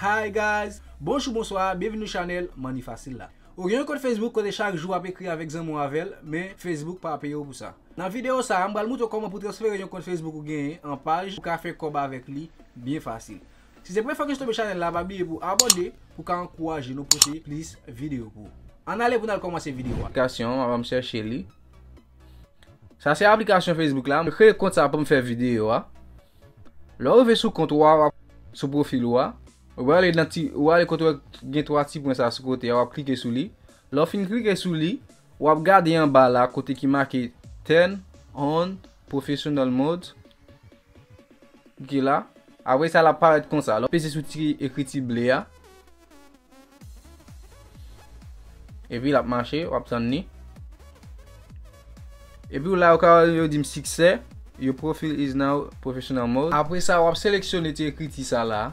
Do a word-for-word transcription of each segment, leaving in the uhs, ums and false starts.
Hi guys, bonjou, bonswa, byenvini nan chanèl Money Facile la. Ou gen yon kont Facebook kote chak jou w ap ekri avèk zanmi w avè l, men Facebook pa peye w pou sa. Nan videyo sa a, m pral montre w kòman pou transfere yon kont Facebook ou genyen an paj, ou ka fè kòb avèk li byen fasil. Si se premye fwa ke w tonbe chanèl la, pa bliye pou abòne, pou ka ankouraje nou pote plis videyo pou ou. Ann ale pou n al kòmanse videyo a. Aplikasyon an, m ap chèche li. Sa se aplikasyon Facebook la. Mwen kreye kont sa pou m fè videyo a. Lè w rive sou kont ou a, w ap sou pwofil ou a. Ou prale nan ti, ou ale kote w gen twa ti pwen sa sou kote a, w ap klike sou li. Lè w fin klike sou li, w ap gade anba la kote ki make Turn on Professional Mode. Ki la. Apre sa, l ap parèt konsa. Lè w peze sou ti ekriti ble a. Epi l ap mache, w ap tann li. Epi w la, yo ka, yo di m siksè. Your profile is now professional mode. Apre sa, w ap seleksyone ti ekriti sa la.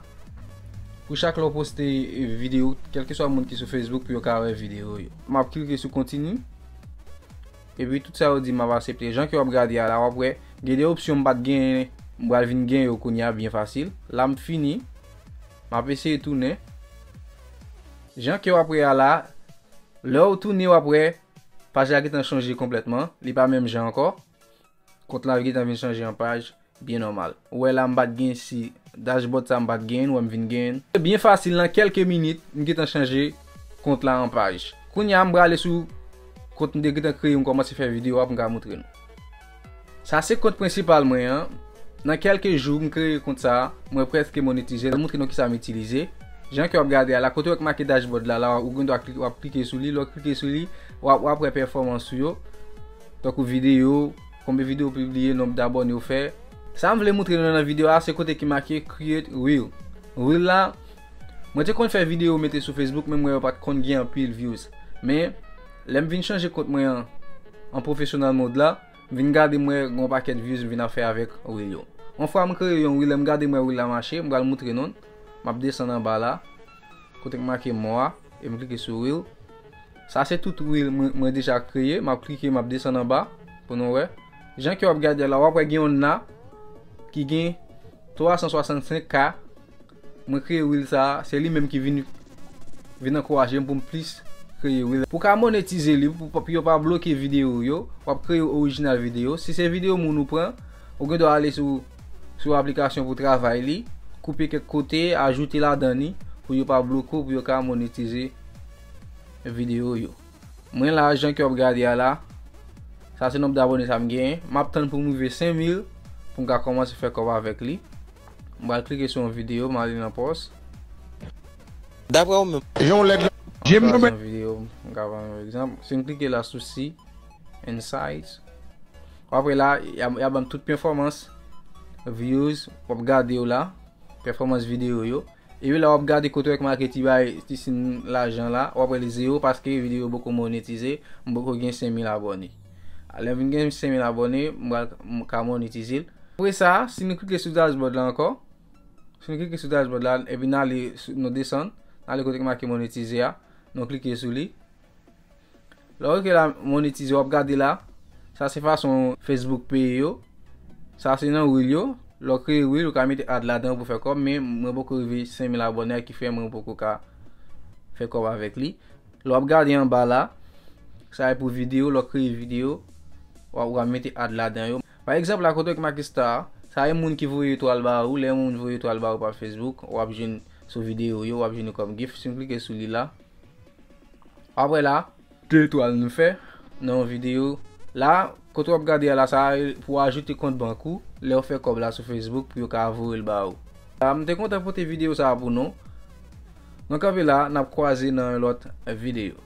Pou chak lè w poste, eh, videyo, kèlkeswa moun ki sou Facebook, pou yo ka wè videyo yo. M ap klike sou kontini. Epi tout sa yo di m ap aksepte. Jan ke w ap gade a la, w ap wè, gen de opsyon m pa t genyen, m pral vin gen yo kounye a byen fasil. La m fini. M ap eseye tounen. Jan ke w ap wè a la, lè w tounen w ap wè, paj la gentan chanje konplètman. Li pa menm jan ankò. Kont la gentan vin chanje an paj. Byen nòmal. Ou wè la m pa t gen si dashboard sa m pa t gen, ou wè m vin gen. Se byen fasil, nan kèlke minit, m gentan chanje kont la an paj. Kounye a m prale sou kont m te gentan kreye, m kòmanse fè videyo a pou m ka montre nou. Sa se kont prensipal mwen an. Nan kèlke jou m kreye kont sa, mwen prèske monetize. M montre nou kisa m itilize. Jan ke w ap gade a la, kote w wè k make dashboard la, la, ou gen dwa kli-, w ap klike sou li. Lè w klike sou li, w ap, w ap wè pèfòmans ou yo. Tankou videyo, konbyen videyo w pibliye, nonb dabòne w fè. Sa m vle montre nou nan videyo a, se kote ki make Create Reel. Reel la, mwen te konn fè videyo mete sou Facebook, men m wè yo pa t konn gen anpil views. Men, lè m vin chanje kont mwen an, an professional mode la, m vin gade m wè gen yon pakèt views m vin ap fè avèk reel yo. Yon fwa m kreye yon reel, lè m gade m wè reel la mache, m pral montre nou l. M ap desann anba la, kote k make more a, e m klike sou reel. Sa se tout reel mwen, mwen deja kreye. M ap klike, m ap desann anba pou nou wè. Jan ke w ap gade la, w ap wè gen youn la ki gen twa san swasannsenk K. Mwen kreye reel sa, se li menm ki vin, vin ankouraje m pou m plis kreye reel. Pou w ka monetize li, pou, pou yo pa bloke videyo w yo, w ap kreye orijinal videyo. Si se videyo moun ou pran, ou gen dwa ale sou, sou aplikasyon pou travay li, koupe kèk kote, ajoute ladan li, pou yo pa bloke w, pou yo ka monetize videyo w yo. Mwen la, jan ke w ap gade a la, sa se nonb dabòne sa m genyen. M ap tann pou m rive senk mil pou m ka kòmanse fè kòb avèk li. M pral klike sou yon videyo, m ale nan pòs. Daprè ou menm. Jan w lèd la. Sa se yon videyo, m ka ba yon egzanp. Si m klike la sou See Insights. Apre la, y a, y a ban m tout pèfòmans, views, w ap gade yo la, pèfòmans videyo yo. Epi la w ap gade kote w wè k make ti bay, ti siy lajan la, w ap wè li zewo paske videyo poko monetize, m poko gen senk mil abòne. Lè m vin gen senk mil abòne, m pral, m ka monetize l. Apre sa, si nou klike sou dashboard la ankò, si nou klike sou dashboard la, epi n ale sou, nou desann, n ale kote k make monetize a, nou klike sou li. Lè w klike la, monetize, w ap gade la. Sa se fason Facebook peye yo. Sa se nan reel yo. Lè w kreye reel, ou ka mete ad ladan pou fè kòb, men mwen poko rive senk mil abòne, ki fè mwen poko ka fè kòb avèk li. Lè w ap gade anba la, sa e pou videyo, lè w kreye videyo, w ap, w ap mete ad ladan yo. Pa egzanp, la kote k make star, sa e moun ki voye etwal ba ou, lè moun voye etwal ba ou pa Facebook, w ap jwenn sou videyo yo, w ap jwenn yo kòm gift. Si m klike sou li la, apre la, de etwal nou fè nan yon videyo. La, kote w ap gade a la, sa a pou ajoute kont bank ou, lè w fè kòb la sou Facebook pou yo ka voye l ba ou. La, m te kontan pote videyo sa a pou nou. Nou kanpe la, n ap kwaze nan yon lòt videyo.